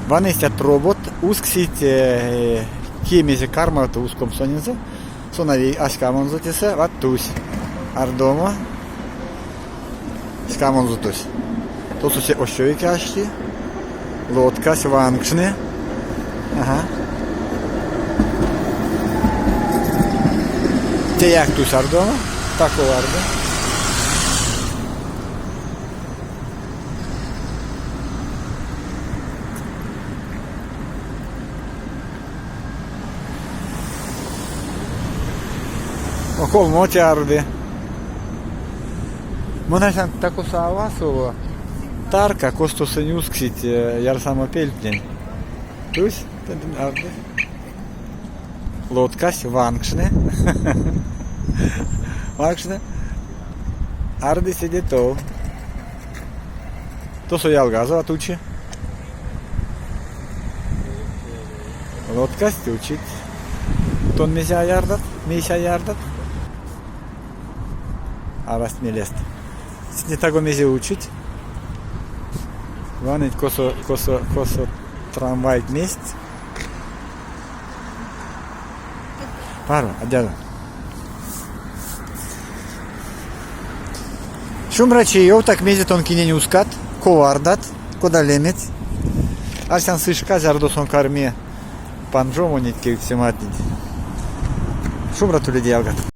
Вана истят робот усксить кие мезе кармавты ускомс сонензэ. Сон а ськамонзо тесэ, а тусь ардомо. Ськамонзо тусь. Тосо се ощо вейке ашти. Лодкась ванкшны. Ага. Теяк тусь ардомо. Тако арды. Колмоте арды. Монасан такоса авасово тарка, косто сынь усксить ярсамопельтнень. Тусь арды. Лодкась ванкшны. Ванкшны. Арды седе тов. Тосо ялгазо учи. Лодкась учить. Тон мезе а ярдат? Мейсь а ярдат? Арасть мелест. Не таго мезе учить. Ваныть, косо, косо, косо трамвай месть. Паро, адядо. Шумбрачи, ёвтак мезе тон кинень ускат, ков ардат, кода леметь. Арсян сы шка, зярдо сон карми панжомо неть кевкстематнень. Шумбрат уледе, ялгат!